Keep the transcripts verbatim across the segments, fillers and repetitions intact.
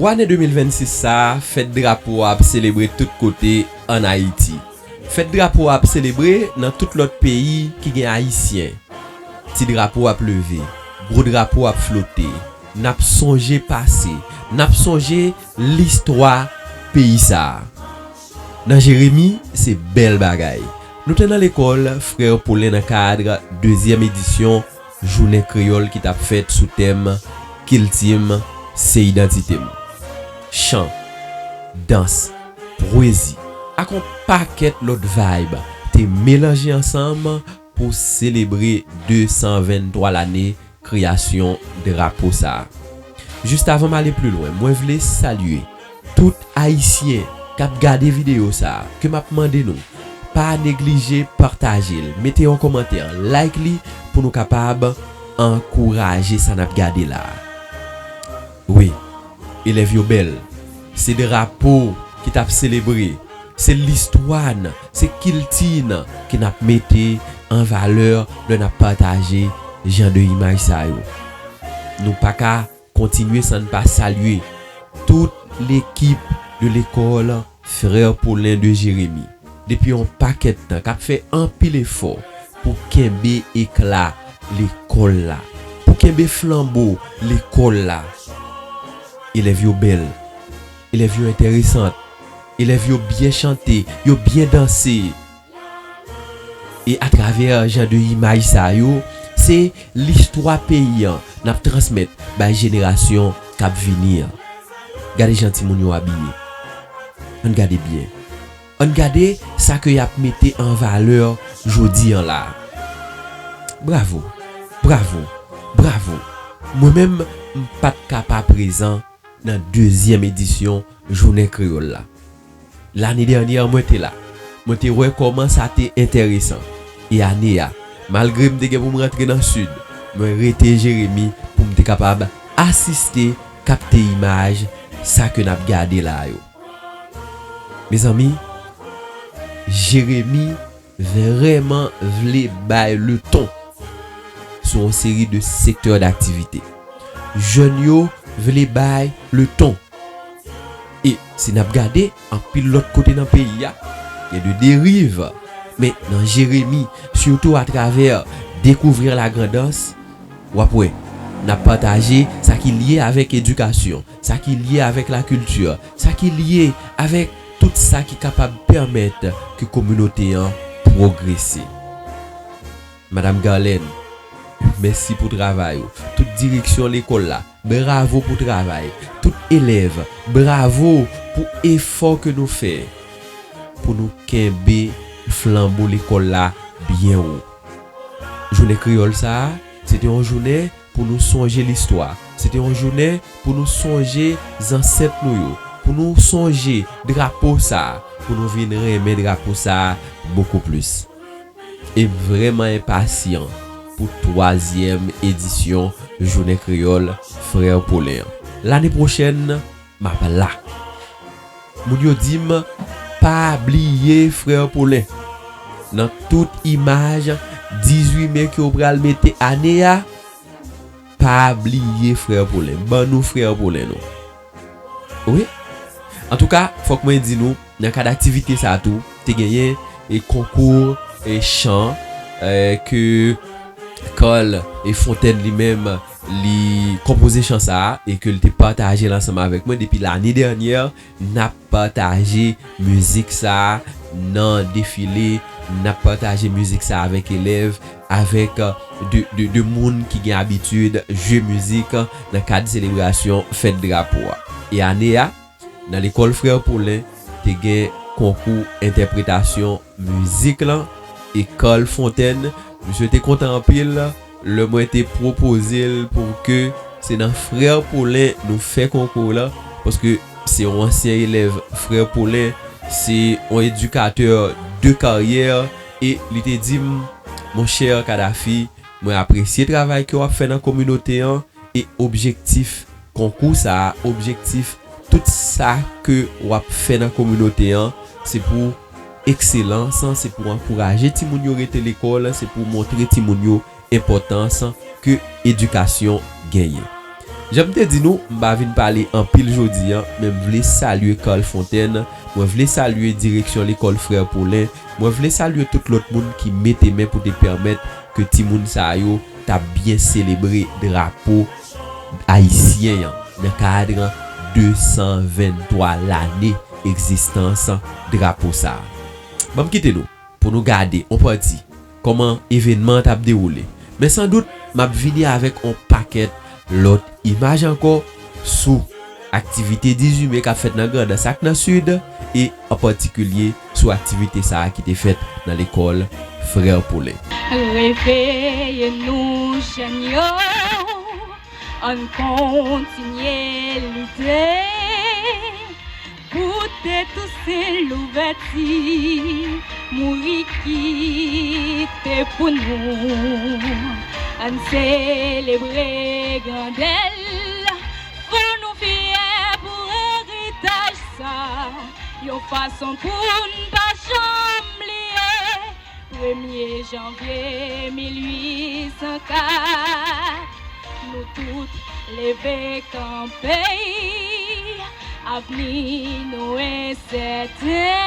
Pou ane de mil vennsis sa a, fèt drapo a ap selebre tout kote ann Ayiti. Fèt drapo a ap selebre nan tout lòt peyi ki gen Ayisyen. Ti drapo ap leve, gwo drapo ap flote. N ap sonje pase, n ap sonje listwa peyi sa a. Nan Jeremi, se bèl bagay. Nou te nan lekòl Frè Polen nan kad dezyèm edisyon Jounen Kreyòl ki t ap fèt sou tèm Kilti m, se idantite m. Chan, dans, pwezi, ak yon pakèt lòt vibe te melanje ansanm pou selebre desanvenntwa lane kreyasyon drapo sa a. Jis avan m ale pli lwen, mwen vle salye tout Ayisyen k ap gade videyo sa a, ke m ap mande nou, pa neglije pataje l, mete yon kòmantè, like li pou nou kapab ankouraje sa n ap gade la a. Wi, elèv yo bèl. Se drapo ki t ap selebre. Se listwa n, se kilti n ke n ap mete an valè lè n ap pataje jan de imaj sa yo. Nou pa ka kontinye san n pa salye tout lekip de lekòl Frè Polen de Jeremi. Depi yon pakèt tan, k ap fè anpil efò pou kenbe ekla lekòl la, pou kenbe flanbo lekòl la. Elèv yo bèl, elèv yo enteresant, elèv yo byen chante, yo byen danse. E atravè jan de imaj sa yo, se listwa peyi an n ap transmèt bay jenerasyon k ap vini an. Gade jan timoun yo abiye. Ann gade byen. Ann gade sa ke y ap mete an valè jodi an la. Bravo, bravo, bravo. Mwen menm, m pa t ka pa prezan nan dezyèm edisyon Jounen Kreyòl la. Lane dènyè, mwen te la. Mwen te wè kòman sa te enteresan. E ane a, malgre m te gen pou m rantre nan Sid, mwen rete Jeremi pou m te kapab asiste, kapte imaj sa ke n ap gade la yo. Mezanmi, Jeremi vrèman vle bay leton sou yon seri de sektè daktivite. Jèn yo vle bay leton. E si n ap gade, anpil lòt kote nan peyi a, gen de deriv. Men nan Jeremi, sitou atravè Découvrir la Grand'Anse, w ap wè, n ap pataje sa ki lye avèk edikasyon, sa ki lye avèk lakilti, sa ki lye avèk tout sa ki kapab pèmèt ke kominote an pwogrese. Madam Garlène, mèsi pou travay ou. Tout direksyon lekòl la, bravo pou travay. Tout elèv, bravo pou efò ke nou fè pou nou kenbe flanbo lekòl la byen wo. Jounen kreyòl sa a, se te yon jounen pou nou sonje listwa. Se te yon jounen pou nou sonje zansèt nou yo, pou nou sonje drapo sa a, pou nou vin renmen drapo sa a bokou plis. E m vrèman enpasyan pou twazyèm edisyon Jounen Kreyòl Frè Polen an. Lane pwochèn, m ap la. Moun yo di m, pa bliye Frè Polen. Nan tout imaj dizuit me ke w pral mete ane a, pa bliye Frè Polen. Ban nou Frè Polen nou. Wi. Antouka, fòk mwen di nou, nan kad aktivite sa a tou, te genyen e konkou e chan e ke Carl e Fontaine li menm li konpoze chan sa a e ke l te pataje l ansanm avèk mwen depi lane dènyè. N ap pataje mizik sa a nan defile, n ap pataje mizik sa a avèk elèv, avèk de, de, de moun ki gen abitid jwe mizik nan kad selebrasyon fèt drapo a. E ane a, nan lekòl Frè Polen, te gen konkou entèpretasyon mizik lan e Carl Fontaine, misye te kontan anpil lè mwen te pwopoze l pou ke se nan Frè Polen nou fè konkou la, paske se yon ansyen elèv Frè Polen, se yon edikatè de karyè, e li te di m, monchè Kadhafi, mwen apresye travay ke w ap fè nan kominote an, e objektif konkou sa a, objektif tout sa ke w ap fè nan kominote an, se pou ekselans, se pou ankouraje timoun yo rete lekòl, se pou montre timoun yo enpòtans ke edikasyon genyen. Jan m te di nou, m pa vin pale anpil jodi a, men m vle salye Carl Fontaine, mwen vle salye direksyon lekòl Frè Paulin, mwen vle salye tout lòt moun ki mete men pou te pèmèt ke timoun sa yo t ap byen selebre drapo ayisyen an nan kad de san venntwa lane egzistans drapo sa a. Ban m kite nou pou nou gade on pati kòman evènman an t ap dewoule. Men sandout, m ap vini avèk on pakèt lòt imaj ankò sou aktivite dizuit me k ap fèt nan Grandans ak nan Sid, e an patikilye sou aktivite sa a ki te fèt nan lekòl Frè Paulin. Reveye nou, jèn yo, ann kontinye lite. Koute Tousen Louvèti mouri kite pou nou. Ann selebre grandèl, fò nou fyè pou eritaj sa, yon fason pou n pa janm bliye. Premye janvye mil uit san kat, nou tout leve kanpe, avni nou ensèten.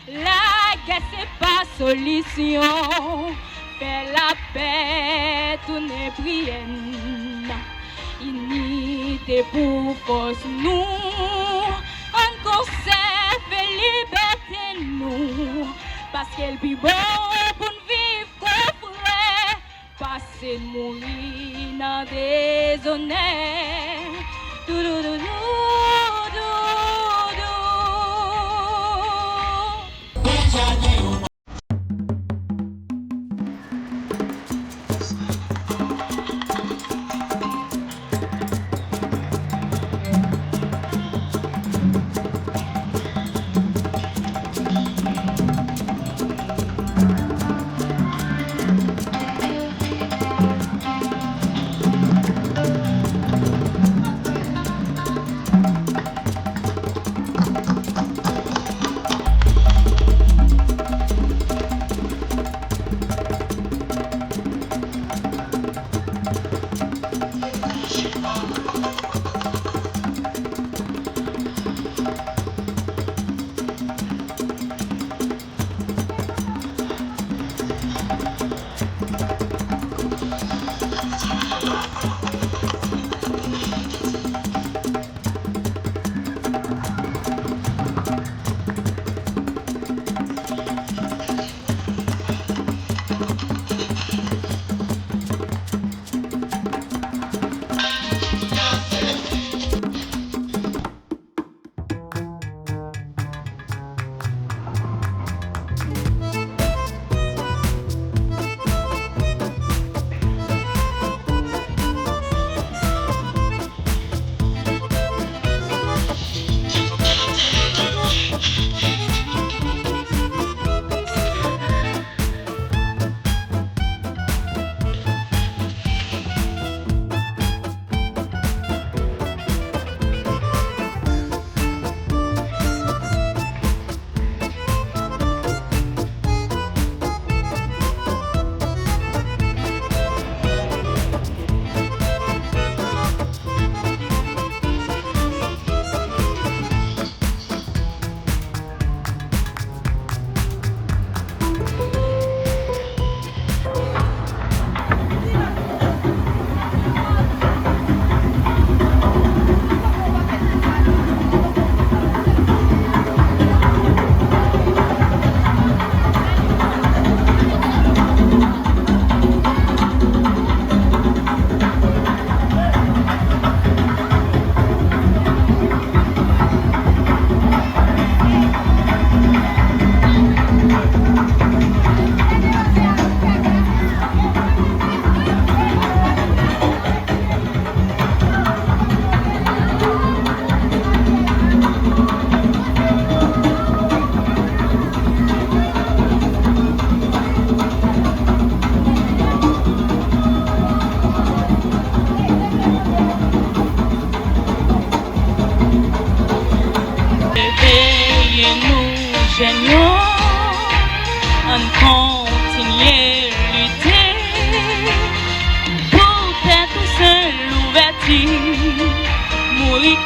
Lagè se pa solisyon, fè lapè tounen priyè n. Inite pou fòs nou, ann konsève libète nou, paske l pi bon pou n viv kon frè, pase n mouri nan dezonè. Doudoudoudou.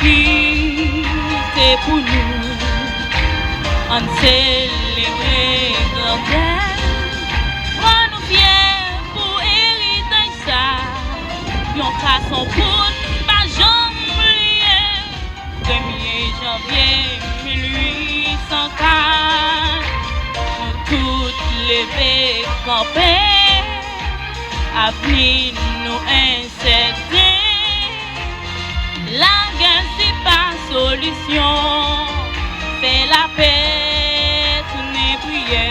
kite pou nou. Ann selebre grandè l, rann nou fyè pou eritaj sa, yon fason pou n pa janm bliye. Premye janvye mil uit san kat, nou tout leve kanpe, avni nou ensèten. Lagè se pa solisyon, fè lapè tounen priyè.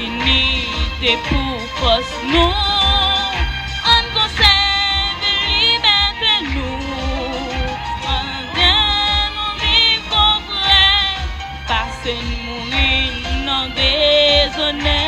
Inite pou fòs nou, ann konsève libète nou, pandan nou viv kontrè, pase n mouri nan dezonè.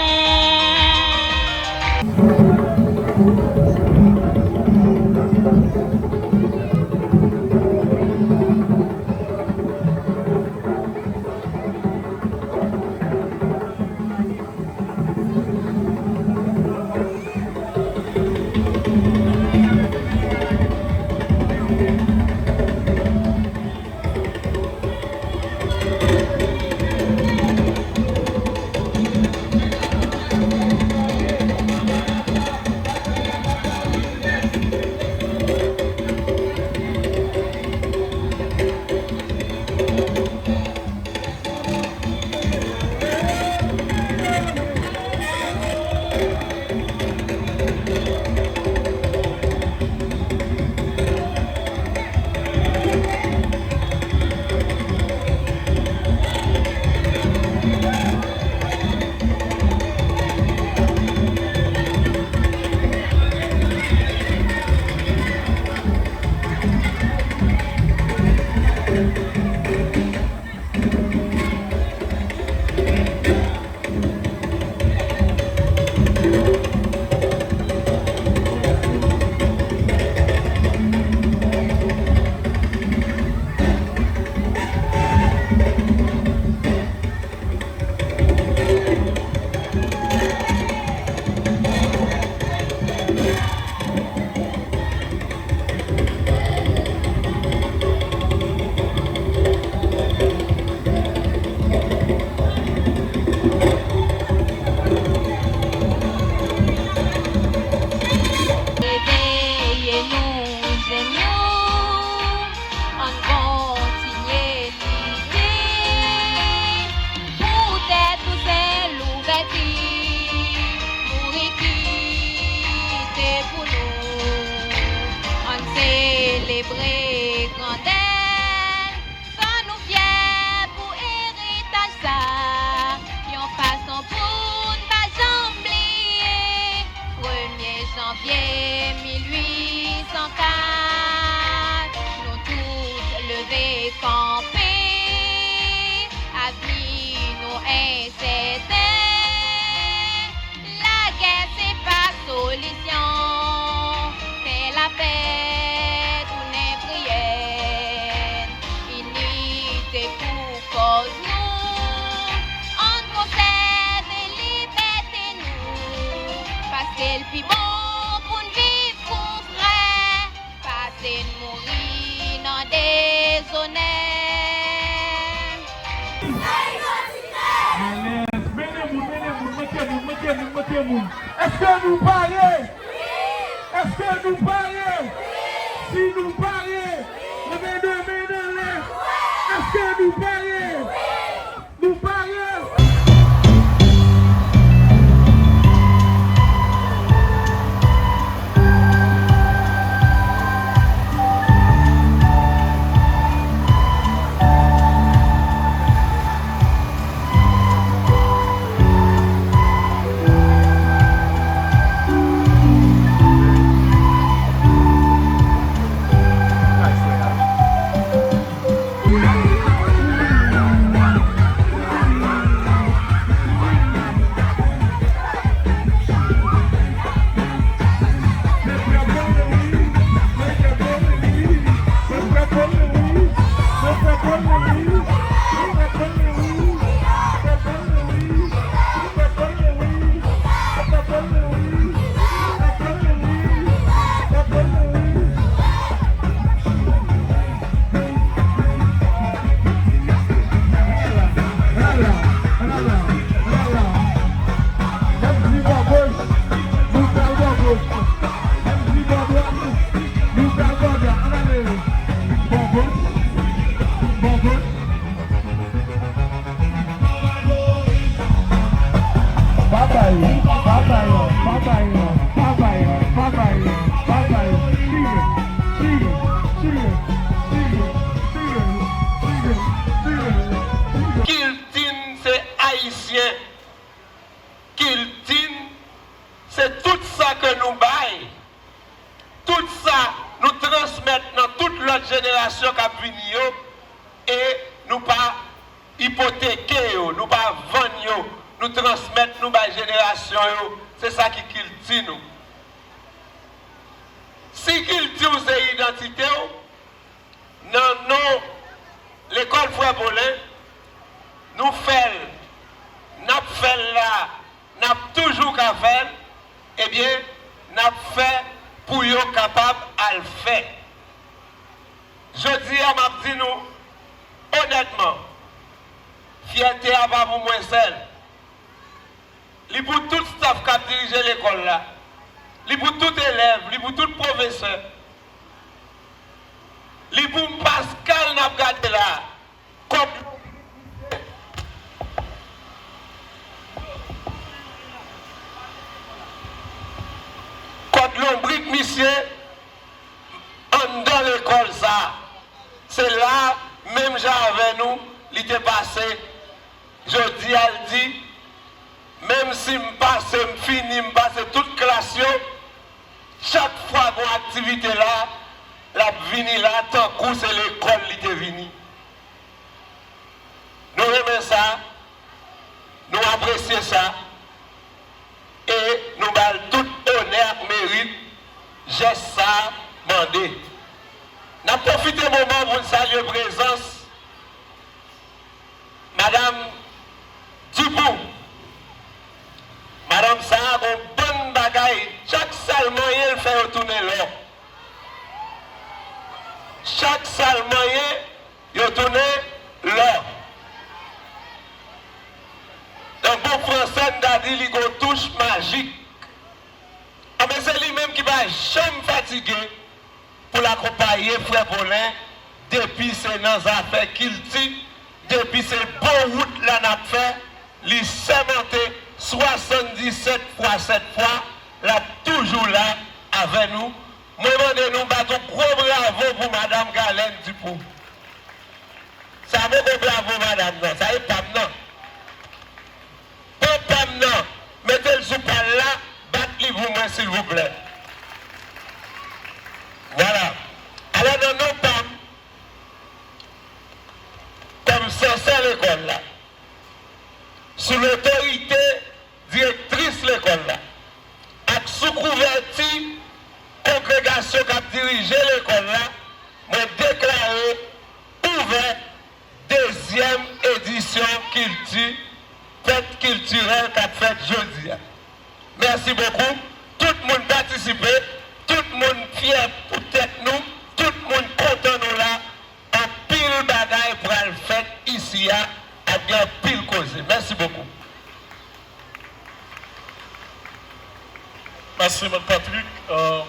Reveye nou, jèn yo, ann kontinye lite, pou tè tou se louvèti, mouri kite pou nou, ann selebre grandè l. Fò nou fyè pou eritaj sa, yon fason pou n pa janm bliye. Premye janvye mil uit san kat, nou tout leve kanpe, avni nou ensèten. Lagè se pa solisyon, fè lapè tounen priyè. Inite pou kòz nou, ann konsève libète nou, paske l pi bon pou n viv kontrè. Pase n mouri nan dezonè. Alèz. Mennen moun, mennen moun, manke moun, manke moun, manke moun. Èske nou pare? Èske nou pare? Si nou pare, leve de men anlè. Èske nou pare? Nou pare! jenerasyon k ap vini yo, e nou pa ipoteke yo, nou pa vann yo, nou transmèt nou bay jenerasyon yo. Se sa ki kilti nou. Si kilti w se idantite w, nan non lekòl Frè Polen, nou fè l, n ap fè l la, n ap toujou ka fè l, ebyen, n ap fè pou yo kapab al fè. Jodi a, m ap di nou onètman, fyète a pa pou mwen sèl. Li pou tout staff k ap dirije lekòl la. Li pou tout elèv, li pou tout pwofesè. Li pou Pascal n ap gade la. Kòd, kòd lonbrik misye anndan lekòl sa. Se la, menm jan avè nou, li te pase. Jodi a, l di, menm si m pase, m fini, m pase tout klas yo, chak fwa gon aktivite la, l ap vini la tankou se lekòl li te vini. Nou renmen sa, nou apresye sa, e nou ba l tout onè ak merit jès sa a mande. N ap pwofite moman pou n salye prezans Madam Dupou. Madanm sa a gon bann bagay, chak sa l manyen, l fè yo tounen lò. Chak sa l manyen, yo tounen lò. Nan bon fransè, n ta di li gon touch majik. Anben, se li menm ki pa janm fatige pou l akonpaye Frè Polen depi se nan zafè kilti, depi se bon wout la n ap fè, li sèmante swasanndisèt fwa sèt fwa, l ap toujou la avè nou. Mwen mande nou bat yon gwo bravo pou Madanm Galène Dupou. Sa poko bravo madanm nan, sa e pa m nan. Pran pa m nan, mete l sou pal la, bat li pou mwen silvouplè. Vwala. Alò nan non pa m, kòm sansè lekòl la, sou lotorite direktris lekòl la, ak sou kouvèti kongregasyon k ap dirije lekòl la, mwen deklare ouvè dezyèm edisyon kilti, fèt kiltirèl k ap fèt jodi a. Mèsi bokou. Tout moun patisipe, tout moun fyè pou tèt nou, tout moun kontan nou la. Anpil bagay pral fèt isi a, ap gen anpil koze. Mèsi bokou. Mèsi, Mèt Patrick. Euh,